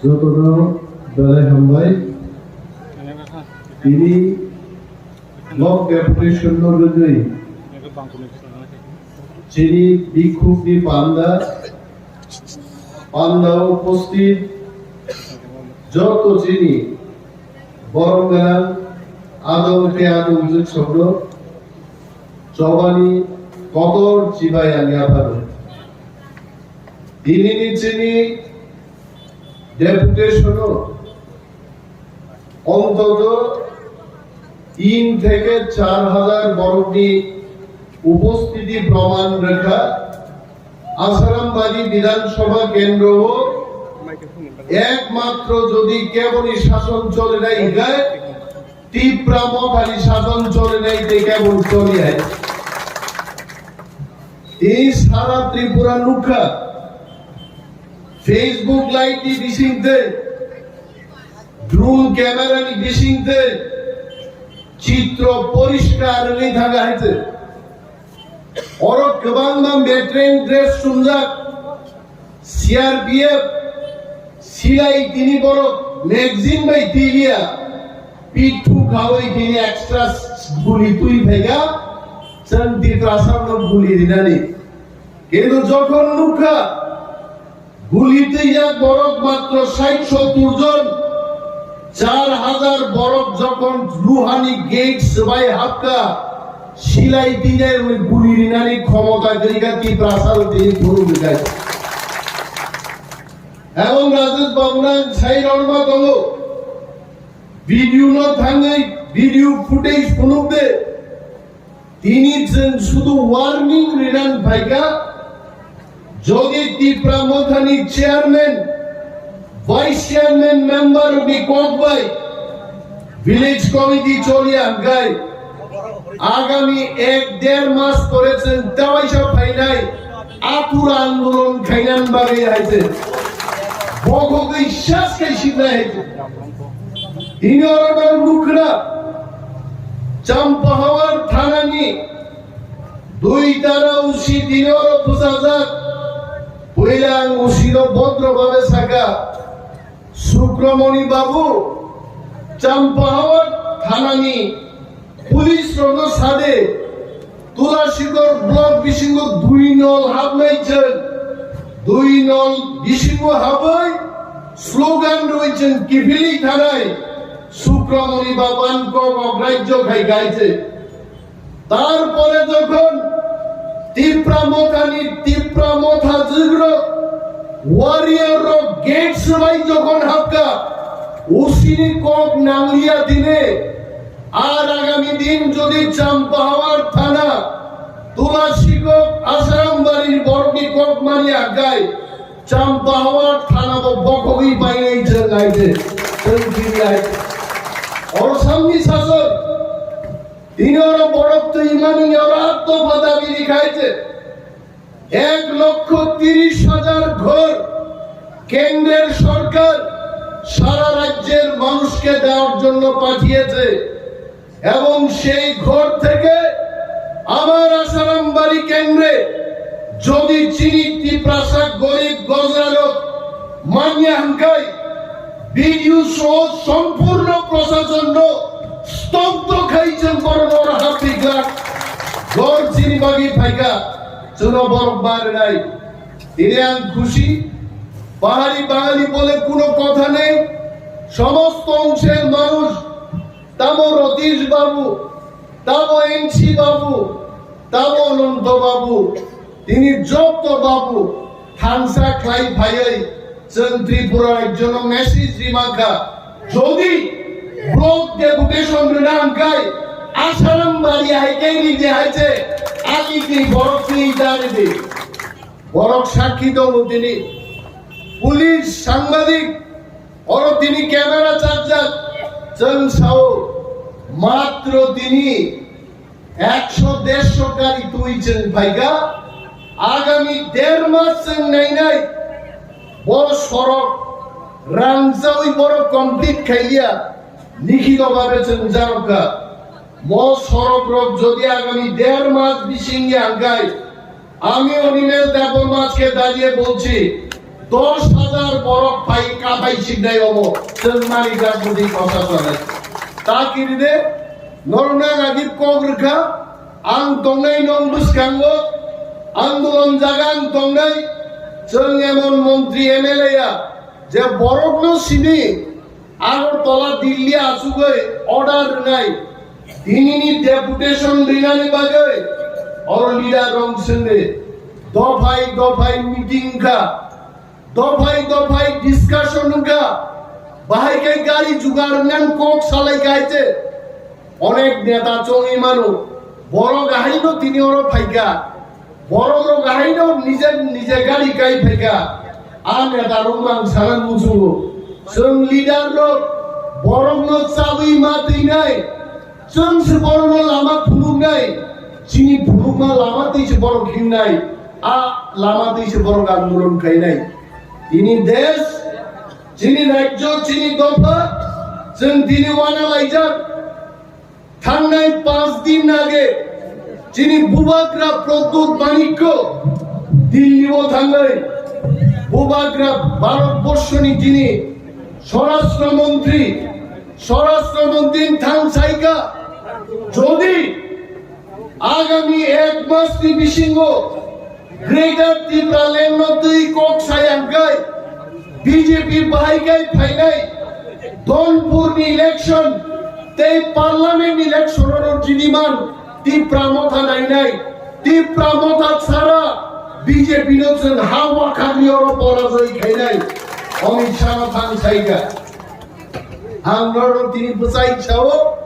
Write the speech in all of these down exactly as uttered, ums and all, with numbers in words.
Jotono belai hambai. Tini nok deputation no rwgwi chini bikhuk ni panda, panda o upasthit joto chini borom gwnang adong tei adongjwk songno chobani kotor chibai ang yapharo. Tinini chini deputation o ontoto tin theke char hajar borokni upasthiti proman rwkha. Asarambari Bidhan Sabha kendro o ekmatro jodi keboni sason chole nai hinkhe Tipra Mothani sason chole nai tei kebon choli hai. Tei sara Tripura nukha, Facebook live ni bising tei, drone camera ni bising tei, chitro poriskar wngwi thanga hai tei. Oro kwbangma veteran dress chumjak, C R P F silai tini borok magazine bai tiliya, pithu khawi tini extra guli twi phaikha, chwng Tiprasa no guli rinani. Kintu jokhon nukha, guli twijak borok matro sait sottur jon, char hajar borok jokhon luhani gate swbai hapkha, silai twijak guli rinani khomota kwrwikha Tiprasa tini phuru bwkha. Ebong Rajesh Babu nang sai rwma tongo. Video no thangwi video footage phunuk de. Tini chwng sudu warning rinan phaikha. Jodi Tipra Mothani chairman, vice chairman member ni kok bai village committee choli angkai. Agami ek der mas pore chwng tawaisa phainai athura andolon khainan bagwi hai se. Bokhogwi sas khai sibnai hai se. Tini oro nang nukna Champahawar thanani dui tara usi tini oro bwsajak. Puila ang usino bodro babe saka, Sukramoni babu, Champahawar thanani police rokno sade, Tulashikor block bisingo dui nol habnai chwng, dui nol bisingo habwi slogan rwi chwng kiphilwi thanai Sukramoni babu ang kok ograjyo khai gaite. Tarpore jokhon Tipra Mothani, Tipra Motha jwkrok, warrior rok gate swbai jokhon hapkha, usini kok nangliya dine. Ar agami din jodi Champahawar thana, Tulashikok, Asarambari borokni kok mani agai, Champahawar thana bo bokhogwi bainai jwng aide, jwng bini aide. Oro samni sasok, tini oro borok twi mani oro atto padabi likhaite. এক লক্ষ তিরিশ হাজার ঘর কেন্দ্রের সরকার সারা রাজ্যের মানুষকে দেওয়ার জন্য পাঠিয়েছে এবং সেই ঘর থেকে আমার আসারামবাড়ি কেন্দ্রে যদি চিনি তিপ্রাসা গরিব গজরারক মানিয়া হাঙ্কাই বিডিও সহ সম্পূর্ণ প্রশাসন স্তব্ধ খাইছেন বড় বড় হাতি গাছ ঘর চিনি বাগি ফাইকা চুনো বরফ বার নাই। এরে আং খুশি, পাহাড়ি বাঙালি বলে কোনো কথা নেই। সমস্ত অংশের মানুষ, তামো রতীশ বাবু, তামো এনসি বাবু, তামো অনন্ত বাবু, তিনি যত বাবু থানসা খাই ভাইয়াই চন্দ্রী পুরা একজন মেসেজ রিমাকা যদি ব্লক ডেপুটেশন রিনা আঙ্কাই আসারাম বাড়ি হাইকাই রিজে হাইছে আলি কি বড় কি জানি দি। Borok sakki tongo tini. Police, sangbadik, oro tini camera chapjak. Chwng sao, matro tini ekso dersho gari twi chwng phaikha. Agami der mas chwng nainai. Bo sorok rangchawi borok complete khaiya. Likhito babe chwng jarokha. Mo sorok rok jodi agami der mas bisingya hangkai, আমি অনিমেষ দেববর্মা আজকে দাঁড়িয়ে বলছি, Dos hajar borok phai kathai siknai obo chwng Manik Rajniti Prasasone. Ta kiride norokno ang agit kok rwkha, ang tongnai nong bwskango, andolon jaga ang tongnai, chwng emon montri M L A ya je borokno sini Agartala Delhi achugwi order rwnai, tinini deputation rinani bagwi oro leader rok swngdi, dophai dophai meeting kha, dophai dophai discussion wngkha, bahai khe gari jugar wngnani kok salai kha hai se. Onek neta chongwi mano, borok ahaino tini oro phaikha, borok rok ahaino nije nije gari kai phaikha. A neta rok mang sana muchungo, chwng leader rok borokno chawi ma twinai, chwng se borokno lama phunuknai, chini phunukma lama twi se borok hingnai, a lama twi se borok andolon khainai. Tini desh, chini rajyo, chini dopha, chwng tini wana laijak. Thangnai panch din age chini bubagra Pradyut Manikya Delhi o thangwi bubagra Bharat borshoni chini Swarashtra Montri, Swarashtra Montri thang saika, jodi agami ek mas ni bisingo Greater Tipraland no twi kok sayang kai B J P bahai kai phainai Donpur ni election tei parliament election oro jiniman Tipra Motha nainai, Tipra Motha sara B J P no chwng ha wakhagni oro porajoi khainai Amit Shah no thang saika. Ang norok tini bwchai sao,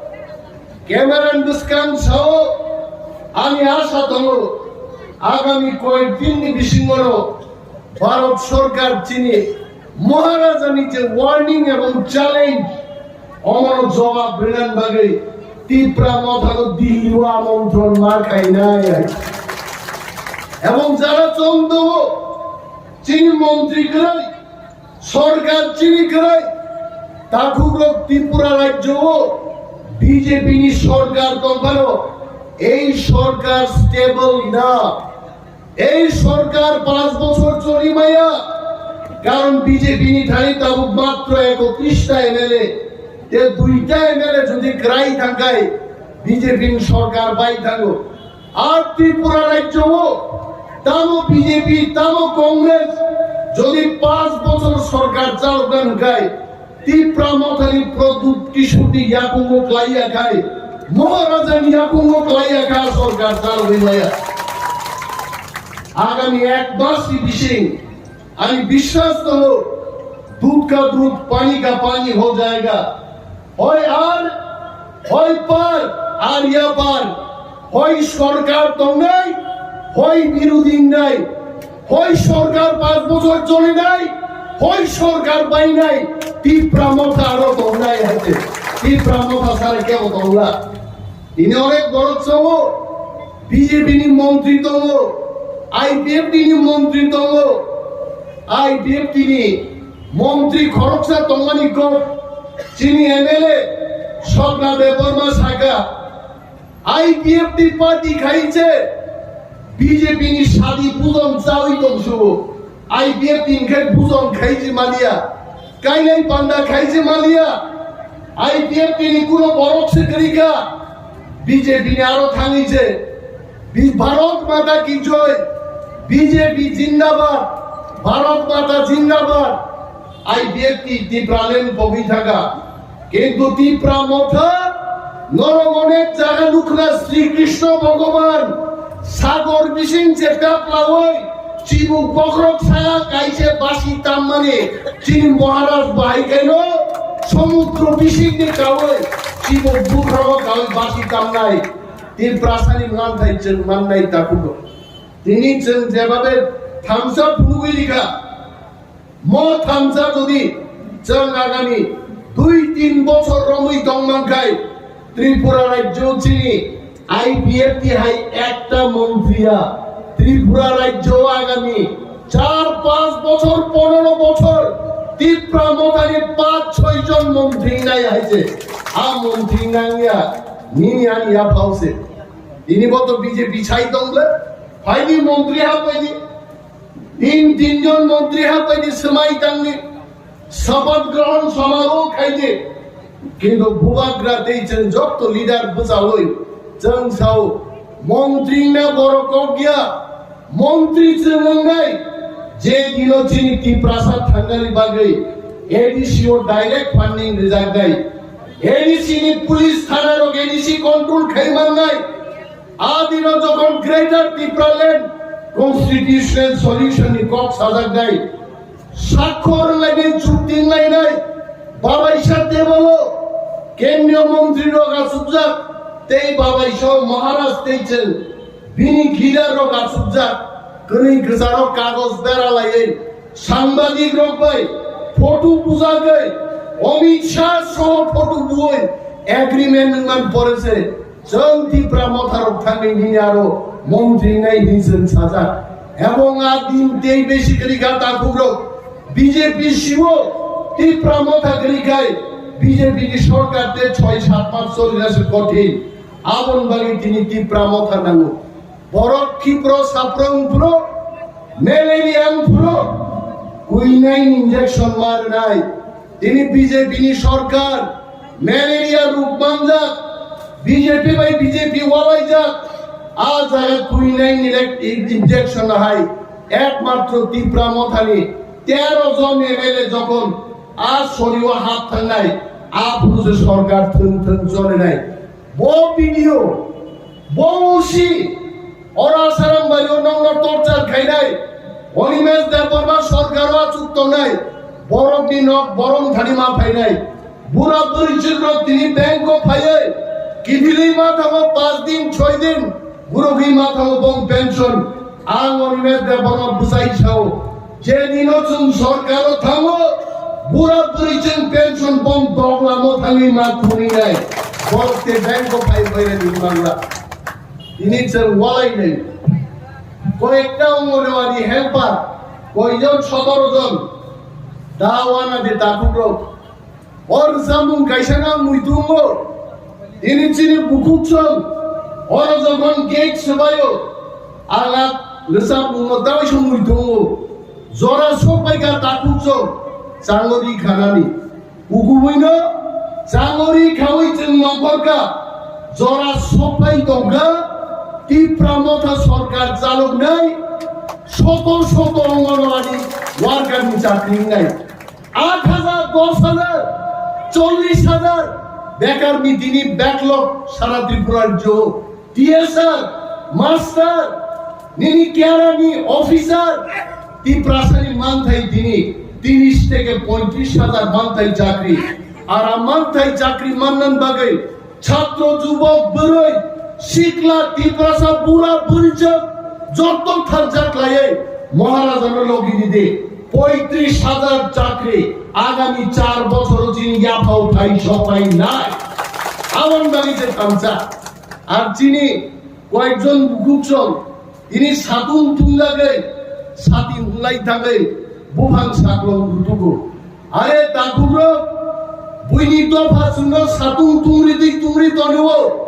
camera ni bwskang sao, ani asa tongo, agami koyek din ni bisingo no Bharat Sarkar chini Maharaja ni je warning ebong challenge, omono jawab rinan bagwi Tipra Motha no Delhi o amontron ma khainai. Ebong jara chong tongo, chini montri kwrwi, sorkar chini kwrwi, takhukrok Tripura rajyo o B J P ni sorkar tongphano, ei sorkar stable na. Ei sorkar panch bochor choli maya, karon B J P ni thani tabuk matro ekotris ta M L A, te duita M L A jodi kwrai thangkai B J P ni sorkar bai thango. Ar Tripura rajyo o tamo B J P, tamo Congress jodi panch bochor sorkar chalokna hwnkhe, Tipra Mothani Pradyut Kishorni yakungo klaiya khai, Maharajani yakungo klaiya kha sorkar chalogwi maya. Agami ek mas ni bising ani biswas tongo, dudh ka dudh, pani ka pani ho jayega. Hoi ar, hoi par, ar ya par. Hoi sorkar tongnai, hoi birodhi wngnai. Hoi sorkar panch bochor cholinai, hoi sorkar bainai, Tipra Motha aro tongnai hai se. Tipra Motha sara kebo tongla. Tini onek borok tongo, B J P ni montri tongo, I P F T ni montri tongo, I P F T ni montri khoroksa tongmani kok chini M L A Swapna Debbarma saka, I P F T party khai se B J P ni sadi bujong chawi tongsugo. I P F T hwnkhe bujong khai se maliya, kainai panda khai se maliya. I P F T ni kuno borok se kwrwi kha, B J P ni aro thangwi se. Bi-, Bharat Mata ki joy, B J P jindabad, Bharat Mata jindabad. I P F T Tipraland pogwi thaka. Kintu Tipra Motha, norok onek jaga nukhna Sri Krishna Bhogoban sagor bising je kaplawi chibuk bokhorok saya kaise basi tammani chini Maharaj bahai kaino somudro bising ni kawi chibuk bokhorok kawi basi tamnai. Tiprasani manthai chwng mannai takhuk. Tini chwng jebabe thamsa phunugwi rikha. Mo thamsa jodi chwng agami dui tin bochor romwi tong mankhai, Tripura rajyo chini I P F T hai ekta montri ya. Tripura rajyo agami char panch bochor, ponero bochor Tipra Mothani panch choi jon montri nai hai se. A montri nangya, nini ani ya phao se. Tini bo to B J P sai tong le, phaidi montri ha phaidi. Tin tinjon montri hapaidi swmai tangdi, sapat grohon samaroh khaidi. Kintu bubagra tei chwng jotto leader bwchaui chwng sao, montri na borok kok ya, montri chwng wngnai. Je dino chini Tiprasa thangnani bagwi A D C o direct funding rijaknai, A D C ni police thana rok A D C control khai mannai. Adino jokhon Greater Tipraland Constitutional Solution ni kok sajaknai, sakhor lainai, chukti lainai, babaisa table o kendriya montri rok achukjak, tei babaisa Maharaj tei chwng bini leader rok achukjak, kwnwi kwcharo kagoj bera laiwi, sangbadik rok bai photo bujagwi, Amit Shah soho photo buwi agreement wngman pore se chwng Tipra Motha rok thangwi nini aro montri nai hinwi chwng sajak. Ebong a din tei besi kwrwi kha takhuk rok, B J P sibo Tipra Motha kwrwi khai B J P ni sorkar tei choi sat mas choli na se kothin. Aboni bagwi tini Tipra Motha nango. Borok khipro sapro wngphuru, malaria wngphuru, quinine injection ma rwnai. Tini B J P ni sorkar malaria ruk manjak, B J P bai B J P walaijak. A jaga quinine ni lek-, injection hai ekmatro Tipra Mothani tero jon M L A jokhon a sorio hap thangnai, a phuru se sorkar thwng thwng cholinai. Bo video, bo usi, ora Sarangbari o nokno torture khainai, Animesh Debbarma sorkar o achuk tongnai, borok ni nok borom thani ma phainai, bura bwrwi chwk rok tini bank o phaiwi, kiphilwi ma thango panch din, choi din, gurugwi ma thango bong pension, ang Animesh Debbarma bwsai sao, je dino chwng sorkar o thango, bura bwrwi chwng pension bong doglamo thangwi ma thunwi nai. Borok te bank o phai phai rani mangla. Ini chwng walai nai. Koyekta Anganwadi helper, koijon sotoro jon. Da wana de takhuk rok. O rwchapmung kaisa no mui tongo. Ini chini bukhuk chwng. Oro jokhon gate swbaio, ang a rwchapmung no taui se mui tongo. Jora sok bai kha takhuk chwng. Changori khanani. Kukubuino changori khaui chwng nongkhor kha. Jora sok bai tong kha. Tipra Motha sorkar chaloknai. Soto soto Anganwadi worker ni chakri wngnai. Aat hajar, dos hajar, chollish hajar bekar ni tini backlog sara Tripura rajyo. T S R, master, nini kiara ni officer, Tiprasa ni manthai tini tiris theke poitrish hajar manthai chakri. Ara manthai chakri mannan bagwi Chhatro, jubok, bwrwi, sikla, Tiprasa, bura, bwrwichwk, jotto thansa khlaiwi Maharajano logi ridi. Poitrish hajar chakri agami char bochoro chini yaphao phai sopai nai. Aboni bagwi je thansa. Ar chini koyekjon bukhuk chwng, ini satung tungjagwi, sati hulai thangwi, buphang saklong rutugo. Are takhuk rok, buini dopha chwngno satung tungri di tungri tonio.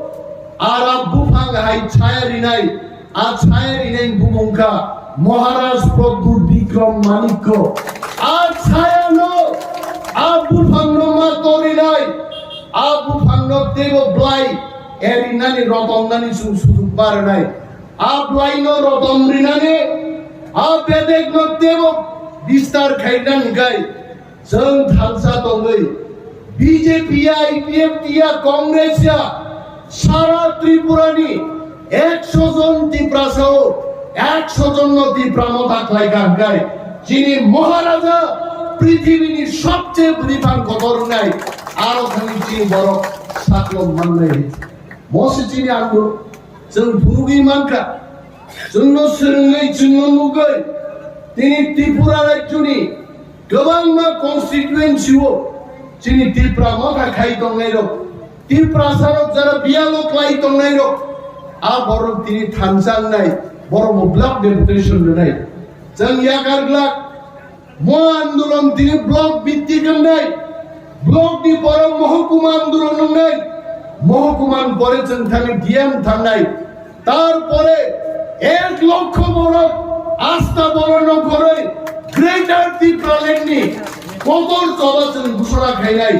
Ara buphang hai chaya rinai, a chaya rinai bumung kha Maharaj Pradyut Bikram Manikya. A chayano, a buphangno ma torinai, a buphangno teibo blai erinani rotomnani chwng sujuk ma rwnai. A blaino rotom rinani, a bedekno teibo bistar khainani hwnkhe, chwng thansa tongwi, B J P ya, I P F T ya, Congress ya, sara Tripura ni ekso jon Tiprasa o ekso jon no Tipra Motha khlai kha hwnkhe, chini Maharaja, prithibini sobche bwrwi phan kotor wngnai, aro thani chini borok saklom mannai. Mosi chini andolon. Chwng phunugwi mankha, chwngno swrwngwi, chwngno nugwi, tini Tripura rajyoni kwbangma constituency-o chini Tipra Motha khai tongnairok, Tiprasarok jara biyalo klai tongnairok, a borok tini thansa wngnai, borokbo block deputation rwnai. Chwng yakar glak, mo andolon tini block bhittik wngnai, block ni pore mohokuma andolon wngnai, mohokuma ni pore chwng thangwi D M thangnai, tar pore ek lokho borok Asta borokno khoroi Greater Tipraland ni kotor choba chwng busora khainai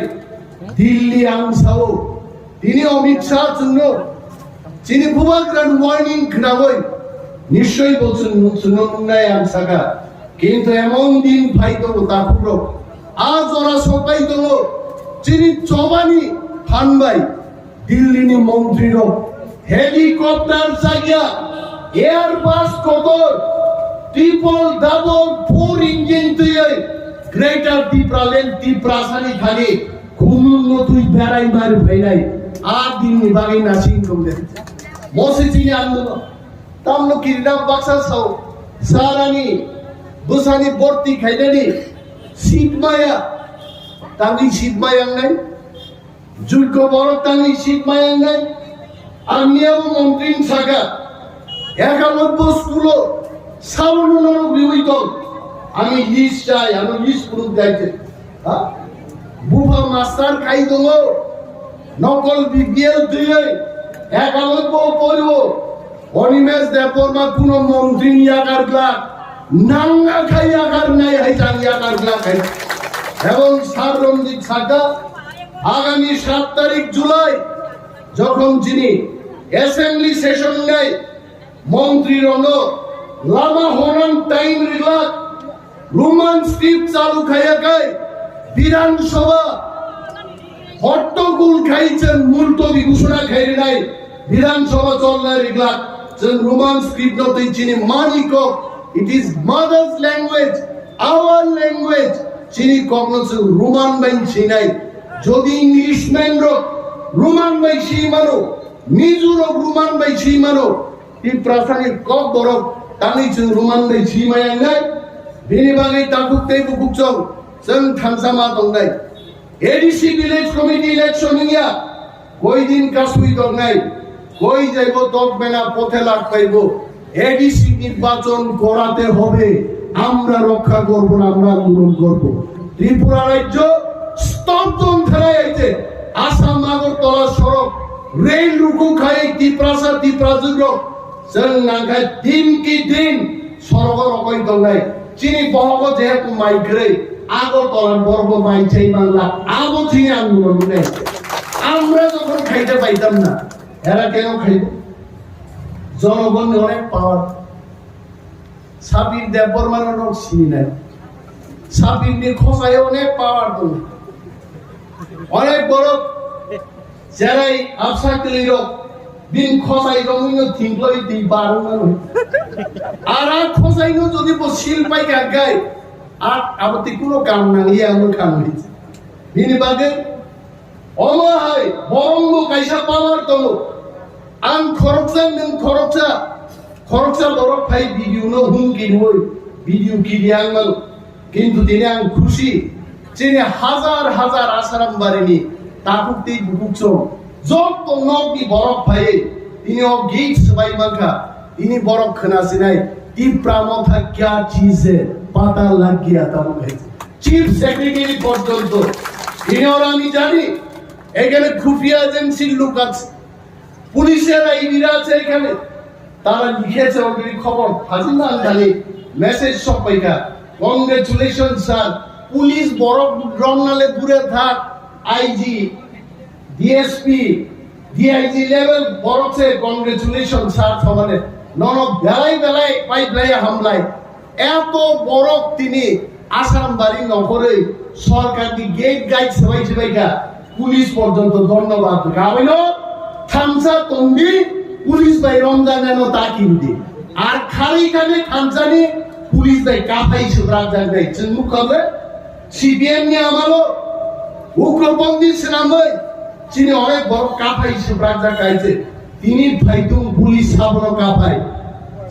Delhi ang sao. Tini Amit Shah chwngno chini bubagrani warning khnawi nischoi bo chwng, chwngno nungnai ang saka. Kintu emon din phai tongo takhuk rok. A jora sopai tongo chini chobani phan bai. Delhi ni montri rok helicopter chakya, Airbus kotor, triple double four engine twiwi Greater Tipraland Tiprasani thani khumung no twi berai mari phainai a din ni bagwi nasing tongde. Mosi chini ang no tamno kirina baksa sao sarani busani borti khainani sitmaya tangwi sitmaya nai. Jukko borok tangwi sitmaya nai. Ang niya bo montri saka. Ekalobbo school o sabono norok riwi tong. Ami list chai, ano list kuruk daite. Ha? Bupha master khai tongo. Nokol B P L twiwi. Ekalobbo poribo. Animesh Debbarma kuno montri ni yakar glak, nangna khai yakar nai hai tang yakar glak hai. Ebong Sir Ranjit saka, agami sat tarik July jokhon chini assembly session nai, montri rokno lama horang time riglak, Roman script chalu khaiya kai Bidhan Sabha hottogul khai chwng multobi ghosona khai rinai Bidhan Sabha cholnai riglak chwng Roman script no twi chini mani kok, it is mother's language, our language, chini kokno chwng Roman bai sinai. Jodi Englishman rok Roman bai si mano, Mizo rok Roman bai si mano, Tiprasani kok borok tangwi chwng Roman bai si maya wngnai. Bini bagwi takhuk tei bukhuk chwng, chwng thansa ma tongnai. A D C village committee election wngya, koi din kasui tongnai, koi jaibo tok bena pothe lak paibo. A D C নির্বাচন করাতে হবে, আমরা রক্ষা করব না, আমরা আন্দোলন করব। ত্রিপুরা রাজ্য স্তব্ধ থানায় আইতে আসাম আগরতলা সড়ক রেল রুকু খাই তিপ্রাসা তিপ্রাজুর Chwng nangkha din ki din sorgo rokoi tongnai. Chini bohogo jehetu mai kwrwi, Agartala borokbo mai chai manla, abo chini andolon wngnai. আমরা যখন খাইতে পাইতাম না, এরা কেন খাইব? জনগণের অনেক পাওয়ার। সাবির দেববর্মার অনেক চিনি নাই। সাবির নিয়ে খোঁচায় অনেক পাওয়ার। অনেক বড় Cherai absa kwlwi rok bini khosai romwi no thingkloi twi barwng mano. Ara khosai no jodi bo sil pai kha gai, a abo twi kuno kam nang ya, amo kam ni. Bini bagwi omo hai borok bo kaisa power tongo. Ang khoroksa, nwng khoroksa, khoroksa borok phai video no hum kirwi, video kiri ang mano. Kintu tini ang khusi, chini hazar hazar Asaram barini takhuk tei bukhuk song, joto nokni borok phaiwi tini o git swbai mankha, tini borok khwna sinai, Tipra Motha kya cheez hai, pata lag gaya tabuk hai. Chief Secretary porjonto, tini ora ami jani, এখানে খুফিয়া এজেন্সির লোক আছে, পুলিশের আইডিরা আছে এখানে, তারা লিখেছে already খবর, হাজির না জানি মেসেজ সব পাইকা। Congratulations sir, পুলিশ বড় রমনালে দূরে থাক, আইজি, ডিএসপি, ডিআইজি লেভেল বড় সে congratulations sir সমানে। নন বেলাই বেলাই পাই বেলাই হামলাই। এত বড় তিনি আসাম বাড়ি নগরে সরকারনি গেট গাইড সবাই সবাইকা পুলিশ পর্যন্ত ধন্যবাদ। কারণ থামসা তন্দি পুলিশ ভাই রমজান এনো তাকিন্দি। আর খালি খালি থামসানি পুলিশ ভাই কাফাই সুব্রাক জাগবে। চিন্মুখ হবে সিপিএম নি আমালো উগ্রপন্থী সেনাময় চিনি অনেক বড় কাফাই সুব্রাক জাগাইছে। Tini phaidung police sabono kaphai.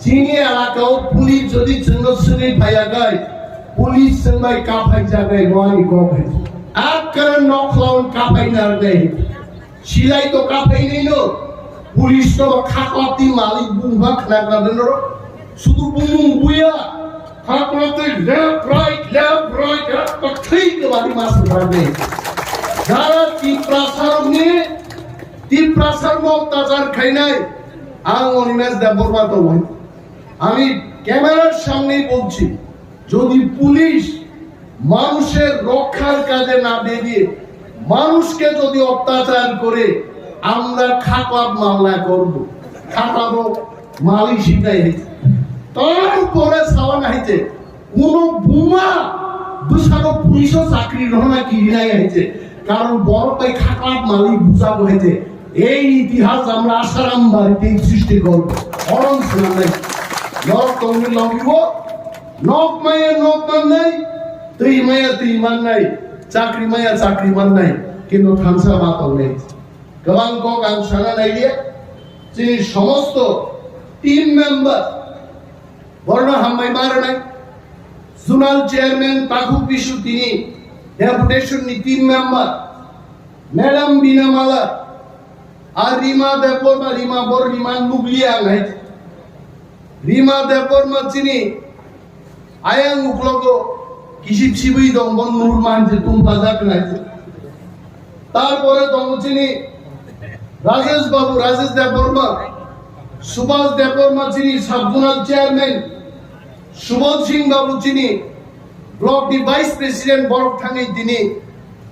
Chini elakao police jodi chwngno swngwi phaiyakhai, police chwngbai kaphaijaknai bo ani kok hai. Akkana nokhlaon kaphai narnai. Silai to kaphai nai no. Police to khaklapti malik bungma khna khna deno. Sudu bumung buya. Haklo tei left, right, left, right, left, to thik ke bari mas bari. Jara Tiprasa rokni, Tiprasa rok tajar khainai, ang Animesh Debbarma tongo. Ami ক্যামেরার সামনেই বলছি, যদি পুলিশ মানুষের রক্ষার কাজে না বেরিয়ে মানুষকে যদি অত্যাচার করে, আমরা খাকলাত মামলা করব। খাকলাত মালি শিখাই হয়েছে, তারপরে সাবান হয়েছে, কোনো বোমা দুশানো পুলিশও চাকরি গ্রহণা কিনে হয়েছে, কারণ বড় তাই খাকলাত মালি বুঝাবো হয়েছে। এই ইতিহাস আমরা আসারাম বাড়িতেই সৃষ্টি করবো। অরণ সিনহা নাই, নরক তঙ্গি লঙ্গিব, nok maya nok mannai, twi maya twi mannai, chakri maya chakri mannai, kintu thansa ma tongnai. Kwbang kok ang sana nailia, chini somosto team member, borno hambai ma rwnai, zonal chairman Takhuk Bisu tini deputation ni team member, Madam Bina Mala, ar Rima Debbarma, Rima bor Rima nukliya ang hai. Rima Debbarma chini ayang uklogo kisip sibui dong, bon nur manjil tum pajak nai. Tarpore tongo chini Rajesh Babu, Rajesh Debbarma, Subhas Debbarma chini sub zonal chairman, Subodh Singh Babu chini block ni vice president, borok thangwi tini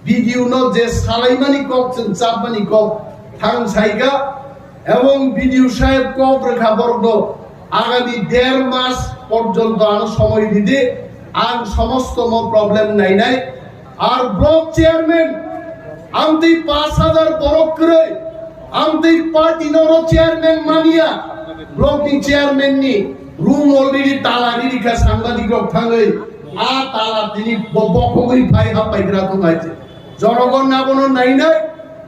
B D O no je salaimani kok, chwng chapmani kok thang saikha, ebong B D O saheb kok rwkha borokno agami der mas porjonto ano somoi ridi, ang somosto mo problem nainai. Ar block chairman, amtwi pash hajar borok kwrwi, amtwi party no oro chairman mania, block ni chairman ni room already tala riri kha, sangbadik rok thangwi a tala tini bo-, bokhogwi phai ha paigra tong hai. Jonogon abono nainai,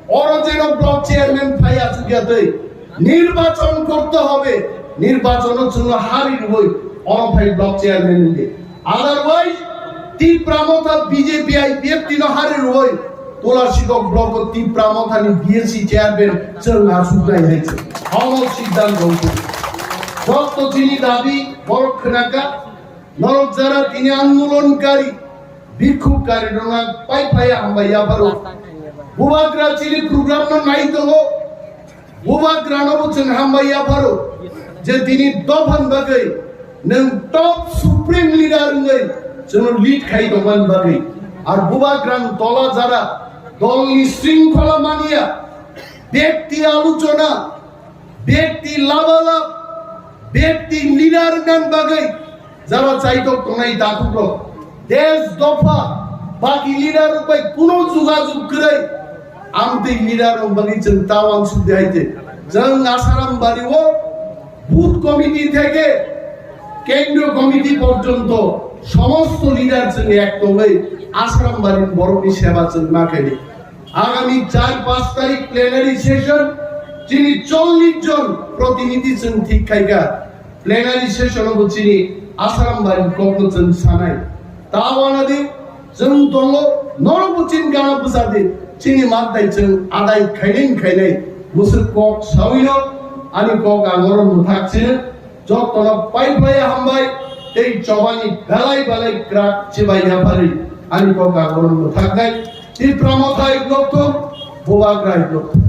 oro jeno block chairman phai achukya twi nirbachon korte hobe, nirbachon o chwngno hari rwwi oro phai block chairman wngdi. Otherwise, Tipra Motha B J P I P F T no hari rwwi Tulasikok block o Tipra Motha ni B S C chairman chwng achuknai hai se. Hono siddhanto wngkha. Jotto chini dabi borok khwnaka, norok jara tini andolonkari, bikkhubkari rokna pai phai hambai yapharo. Bubagra chini program no nai tongo. Bubagrano bo chwng hambai yapharo je tini dophani bagwi nwng top supreme leader wngwi chwngno lead khai tongmani bagwi. Ar Bubagrani tola jara dolni shringkhola mania, bekti aluchona, bekti labalab, bekti leader wngnani bagwi jara chaitok tongnai takhukrok, desh dopha, baki leader rok bai kuno jugajug kwrwi, amtwi leader rok bagwi chwng ta uansuk di hai de. Chwng Asaram bari o booth committee theke kendriyo committee porjonto somosto leader chwng ek tongwi Asaram bari borokni seba chwng ma khaidi. Agami char panch tarik plenary session chini chollish jon protinidhi chwng thik khaikha. Plenary session o bo chini Asaram bari kokno chwng sanai. Ta uanadi chwng tongo, norok bo chini gana bwsadi, chini mantai chwng adai khainai khainai. Bwswk kok sawino ani kok ang oro mwthak chini. Jotono pai pai hambai tei chobani belai belai krak chibai yaphari ani kok ang oro mwthaknai. Tipra Motha ek lokthom, Bubagra ek lokthom.